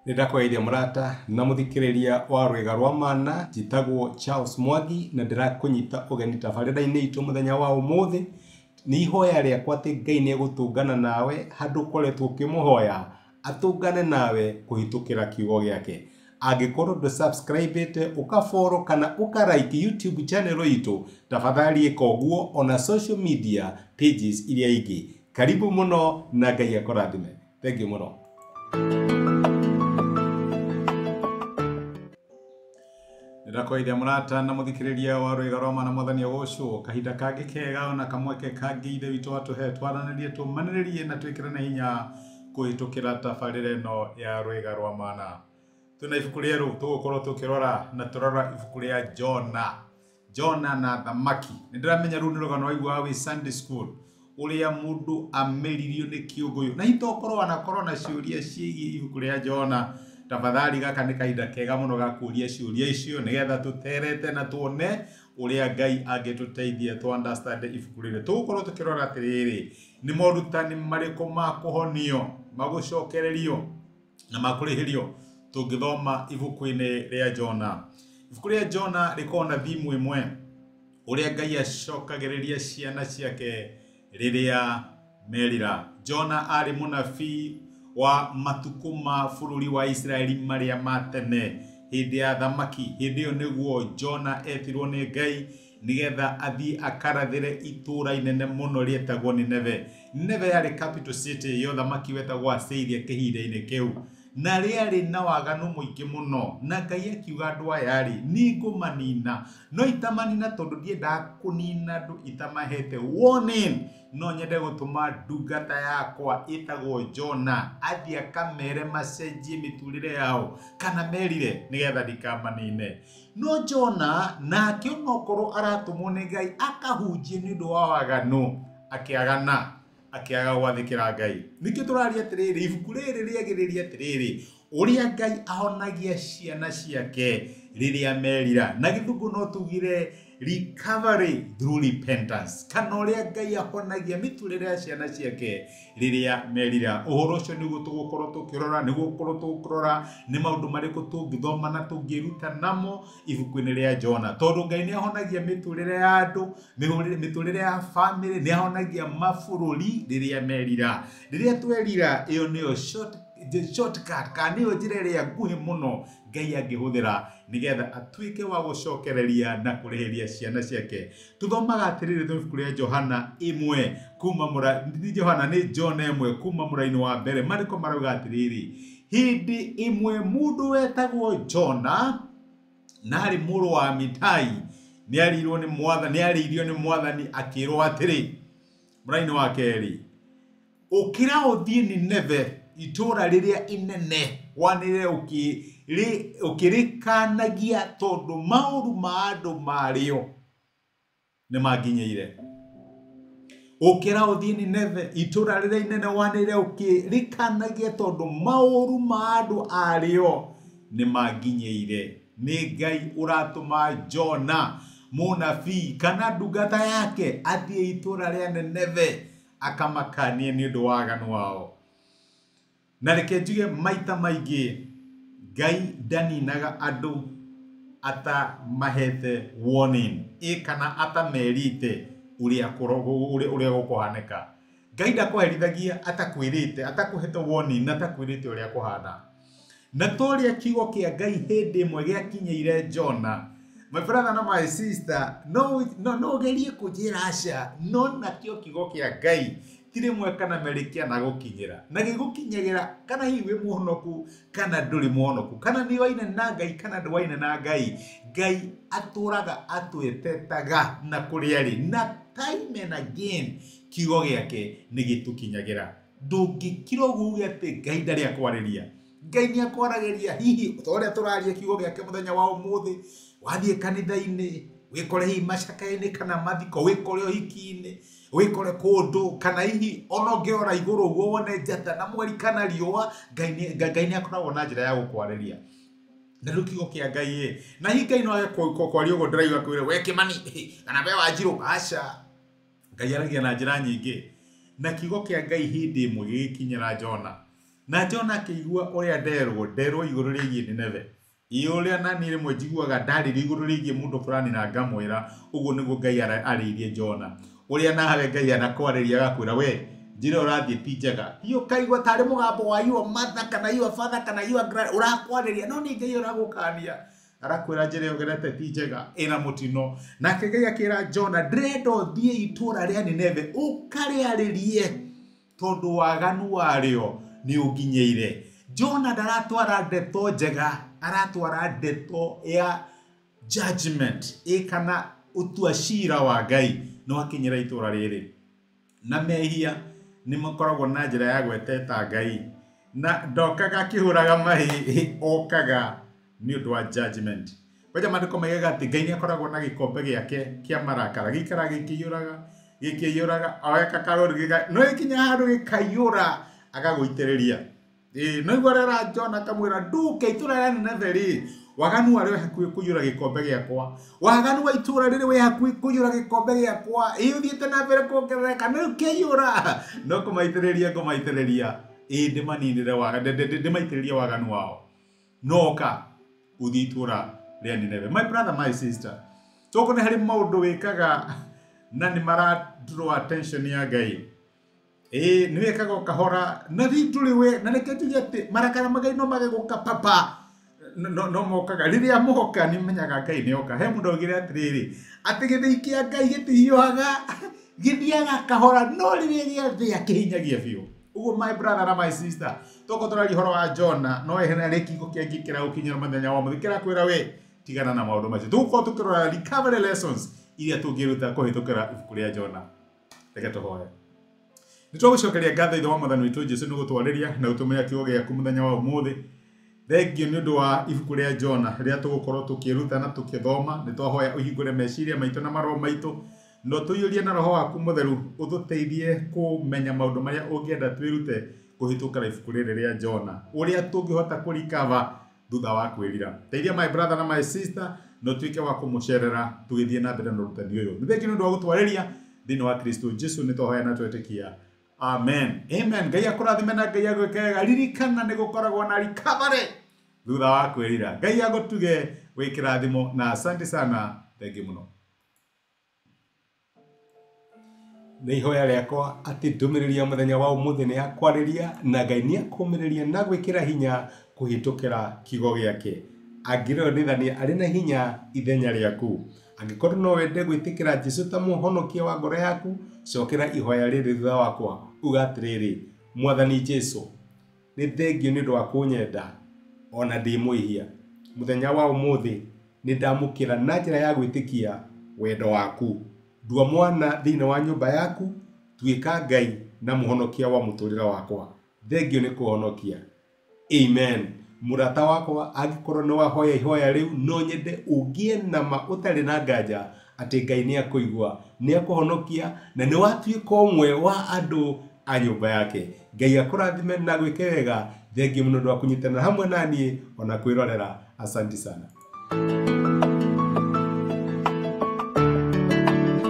Nĩndakũgeithia mũrata na mũthikĩrĩria wa rwĩga rwa mana. Njĩtagwo Charles Mwangi na ndĩrakũnyita ũgeni tabarĩra-inĩ itũ mũthenya wa ũmũthĩ. Nĩ ihoya rĩakwa atĩ Ngai nĩ egũtũngana nawe handũ ũkoretwo ũkĩmũhoya atũngane nawe kũhĩtũkĩra kiugo gĩake. Angĩkorwo ndũ subscribe ũka follow kana ũka like YouTube channel itũ, tafadhali ĩka ũguo, ona social media pages iria ingĩ. Karibu mũno na Ngai akũrathime. Thank you mũno. Ndĩrakũgeithia mũrata na mũthikĩrĩria wa rwĩga rwa mana, mwathani agocwo. Kahinda kangĩ kega ona kamweke kangĩ Ithe witũ atũhe twaranĩrie, tũmanĩrĩrie na twĩkĩrane hinya kũhĩtũkĩra tabarĩra ĩno ya rwĩga rwa mana. Twĩna ibuku rĩerũ tũgũkorwo tũkĩrora na tũrora ibuku rĩa Jona. Jona na thamaki. Nĩndĩramenya rũu nĩ rũgano waiguaga wĩ Sunday school, ũrĩa mũndũ ameririo nĩ kĩũngũyũ. Na itokorwo wanakorwo na ciũria ciĩgiĩ ibuku rĩa Jona, tafadhali gaka nĩ kahinda kega mũno ga kũria ciũria icio nĩgetha tũterete na tuone ũrĩa Ngai angĩtũteithia tũ understand ibuku rĩrĩ. Tũgũkorwo tũkĩrora atĩrĩrĩ, nĩ morutani marĩkũ ma kũhonio, magũcokererio na makũrĩhĩrio tũngĩthoma ibuku-inĩ rĩa Jona. Ibuku rĩa Jona rĩkoragwo na thimu ĩmwe, ũrĩa Ngai acokagĩrĩria ciana ciake rĩrĩa merira. Jona arĩ mũnabii wa matukũ ma bũrũri wa Isiraeli marĩa ma tene, hĩndĩ ya thamaki. Hĩndĩ ĩyo nĩguo Jona etirwo nĩ Ngai nĩgetha athiĩ akarathĩre itũũra inene mũno rĩetagwo Nineve. Nineve yarĩ capital city ya ũthamaki wetagwo Asiria kĩhinda-inĩ kĩu, na rĩarĩ na waganu mũingĩ mũno, na Ngai akiuga andũ aya rĩ, nĩngũmanina, no itamanina tondũ ndiendaga kũnina andũ itamahete warning. No nyende gũtũma ndungata yakwa ĩtagwo Jona athiĩ akamere macenjie mĩtũrĩre yao kana merire nĩgetha ndikamanine. No Jona nake onokorwo aratũmwo nĩ Ngai akahunjie nĩ ũndũ wa waganu, akĩagana, akĩaga gwathĩkĩra Ngai. Nĩkĩo tũraria atĩrĩrĩ, ibuku rĩrĩ rĩagĩrĩria atĩrĩrĩ, ũrĩa Ngai ahonagia ciana ciake rĩrĩa merira. Na gĩthũngũ no tugire recovery through repentance, kana ũrĩa Ngai ahonagia mĩtũrĩre ya ciana ciake rĩrĩa merira. Ũhoro ũcio nĩguo tũgũkorwo tũkĩrora, nĩguo gũkorwo tũkĩrora nĩ maũndũ marĩkũ tũngĩthoma na tũngĩruta namo ibuku-inĩ rĩa Jona, tondũ Ngai nĩ ahonagia mĩtũrĩre ya andũ, mĩtũrĩre ya family, nĩ ahonagia mabũrũri rĩrĩa merira. Rĩrĩa twerira, ĩyo nĩyo shortcut, kana nĩyo njĩra ĩrĩa nguhĩ mũno Ngai angĩhũthĩra nĩgetha atuĩke wa gũcokereria na kũrĩhĩria ciana ciake. Tũthomaga atĩrĩrĩ thĩinĩ ibuku rĩa Johana ĩmwe kuma mũra, ti Johana, nĩ Jona ĩmwe kuma mũraini wa mbere. Marĩko marauga atĩrĩrĩ, hĩndĩ ĩmwe mũndũ wetagwo Jona na arĩ mũrũ wa Amitai nĩarĩirwo nĩ mwathani, nĩarĩirio nĩ mwathani akĩrwo atĩrĩ, mũraini wa kerĩ, ũkĩra ũthiĩ Nineve, itũũra rĩrĩa inene, wanĩrĩre ũkĩrĩkanagia tondũ maũru ma andũ marĩo nĩmanginyĩire. Ũkĩra ũthiĩ Nineve, itũũra rĩrĩa inene, wanĩrĩre ũkĩrĩkanagia tondũ maũru ma andũ arĩo nĩmanginyĩire. Nĩ Ngai ũratũma Jona mũnabii kana ndungata yake athiĩ itũũra rĩa Nineve akamakanie nĩ ũndũ wa waganu wao. Na reke njuge maita maingĩ Ngai ndaninaga andũ atamahete warning, ĩ kana atamerĩte ũrĩa gũkũhanĩka. Ngai ndakũherithagia atakwĩrĩte, atakũhete warning na atakwĩrĩte ũrĩa kũhana. Na to ũrĩa kiugo kĩa Ngai hĩndĩ ĩmwe gĩakinyĩire Jona, my brother na my sister, no no no ũgerie kũnjĩra aca, no nakĩo kiugo kĩa Ngai ti rĩmwe kana merĩ kĩanagũkinyĩra, na gĩgũkinyagĩra kana hihi wĩ mũhonoku kana ndũrĩ mũhonoku, kana nĩ waine na Ngai kana ndũwaine na Ngai. Ngai atũraga atwetetaga na kũrĩa arĩ, na time and again kiugo gĩake nĩ gĩtũkinyagĩra. Ndũngĩkira ũguo uge atĩ Ngai ndarĩ akwarĩria. Ngai nĩ akwaragĩria, hihi ta ũrĩa tũraria kiugo gĩake mũthenya wa ũmũthĩ, wathiĩ kanitha-inĩ wĩkore hihi macakaya-inĩ kana mathiko, wĩkore ũhiki-inĩ, wĩkore kũndũ, kana hihi ona ũngĩrora igũrũ ũguo wone njata na mweri kana riũa, Ngai nĩ akoragwo na njĩra ya gũkwarĩria. Na rĩu kiugo kĩa Ngai ĩ, na hihi Ngai no age kwaria ũguo ndĩraigua kwĩra we Kĩmani kana we Wanjirũ, aca. Ngai aragia na njĩra nyingĩ. Na kiugo kĩa Ngai hĩndĩ ĩmwe gĩgĩkinyĩra Jona. Na Jona akĩigua ũrĩa nderwo igũrũ rĩgiĩ Nineve. Ĩ ũrĩa nani rĩmwe njiguaga ndarĩria igũrũ rĩgiĩ mũndũ fulani na ngamwĩra ũguo nĩguo Ngai arĩirie Jona. Ũrĩa nawe Ngai anakwarĩria agakwĩra we njĩra ũrathiĩ ti njega. Ti ũkaigua tarĩ mũgambo wa your mother kana your father kana your grand ũrakwarĩria, no nĩ Ngai ũragũkania. Arakwĩra njĩra ĩyo ũgerete ti njega, ĩna mũtino. Nake Ngai akĩra Jona, ndĩrenda ũthiĩ itũũra rĩa Nineve ũkarĩarĩrie tondũ waganu warĩo nĩ ũnginyĩire. Jona ndaratwara ndeto njega, aratwara ndeto ya judgment ĩ kana ũtua cira wa Ngai no akinyĩra itũũra rĩrĩ. Na mehia nĩ makoragwo na njĩra ya gweteta Ngai, na ndokaga akĩhũraga mahĩ, okaga nĩ ũndũ wa judgment. Kwanja maandĩko maigaga atĩ Ngai nĩ akoragwo na gĩkombe gĩake kĩa marakara, gĩikaraga gĩkĩiyũraga, oeka karũri gĩka, no gĩkinya handũ gĩkaiyũra agagũitĩrĩria. No igua rĩra Jona akamwĩra ndũke itũũra rĩa Nineve rĩ, waganu warĩo wĩ hakuhĩ kũiyũra gĩkombe gĩakwa, waganu wa itũũra rĩrĩ wĩ hakuhĩ kũiyũra gĩkombe gĩakwa, ĩ ũthiĩte na mbere kuongerereka na rĩu kĩaiyũra, no kũmaitĩrĩria ngũmaitĩrĩria, ĩ ndĩmaninĩre ndĩmaitĩrĩrie waganu wao. No oka ũthiĩ itũũra rĩa Nineve. My brother, my sister, toko nĩ harĩ maũndũ wĩkaga na nĩ mara draw attention ya Ngai. Ĩ nĩ wĩkaga ũkahora na thi ndũrĩ we, na reke njuge atĩ marakara ma Ngai no mage gũka papa, no mokaga rĩrĩa moka nĩ menyaga Ngai nĩ oka. He mũndũ augire atĩrĩrĩ, atĩ gĩthĩi kĩa Ngai gĩtihiũhaga, gĩthiaga kahora, no rĩrĩa gĩathĩa kĩhinyagia biũ. Ũguo my brother na my sister, toko tũraria ũhoro wa Jona, no hena rĩ kiugo kĩngĩ kĩragũkinyĩra mũthenya wa ũmũthĩ kĩrakwĩra we tigana na maũndũ macio. Tũgũkorwo tũkĩrora recovery lessons iria tũngĩruta kũhĩtũkĩra ibuku rĩa Jona. Reke tũhoe. Nĩ twagũcokeria ngatho Ithe wa Mwathani witũ Jesũ nĩ gũtwarĩria na gũtũmĩra kiugo gĩaku mũthenya wa ũmũthĩ. Thengio nĩ ũndũ wa ibuku rĩa Jona rĩrĩa tũgũkorwo tũkĩruta na tũkĩthoma. Nĩ twahoya ũhingũre meciria maitũ na maroho maitũ, na ũtũiyũrie na roho waku mũtheru, ũtũteithie kũmenya maũndũ marĩa ũngĩenda twĩrute kũhĩtũkĩra ibuku rĩrĩ rĩa Jona, ũrĩa tũngĩhota kũrikava thutha wa kwĩrira. Teithia my brother na my sister, na ũtuĩke wa kũmũcerera tũgĩthiĩ na mbere na ũrutani ũyũ. Nĩ thengio nĩ ũndũ wa gũtwarĩria thĩinĩ wa Kristo Jesu, nĩ twahoya na twetĩkia. Amen. Amen. Ngai akũrathime na Ngai agwĩke wega. Ririkana nĩ gũkoragwo na recovery thutha wa kwĩrira. Ngai agũtuge wĩ kĩrathimo na asante sana. Thengiũ mũno. Nĩ ihoya rĩakwa atĩ ndũmĩrĩri ya mũthenya wa ũmũthĩ nĩ yakwarĩria na Ngai nĩ akũmĩrĩria na gwĩkĩra hinya kũhĩtũkĩra kiugo gĩake. Angĩrĩonithania arĩ na hinya ithenya rĩaku. Angĩkorwo no wende gwĩtĩkĩra Jesũ ta mũhonokia wa ngoro yaku, cokera ihoya rĩrĩ thutha wakwa, uga atĩrĩrĩ, Mwathani Jesũ, nĩ thengio nĩ ũndũ wa kũnyenda ona ndĩ mwĩhia. Mũthenya wa ũmũthĩ nĩ ndamũkĩra na njĩra ya gwĩtĩkia wendo waku. Ndua mwana thĩinĩ wa nyũmba yaku, tuĩka Ngai na mũhonokia wa mũtũrĩre wakwa. Thengio nĩ kũhonokia. Amen. Mũrata wakwa, angĩkorwo nĩ wahoya ihoya rĩu, no nyende ũgĩe na ma ũtarĩ na nganja atĩ Ngai nĩ akũigua, nĩ akũhonokia na nĩ watuĩka ũmwe wa andũ a nyũmba yake. Ngai akũrathime na gwĩke wega. Thengio mũno ũndũ wa kũnyitanĩra hamwe na niĩ ona kwĩrorera. Asante sana.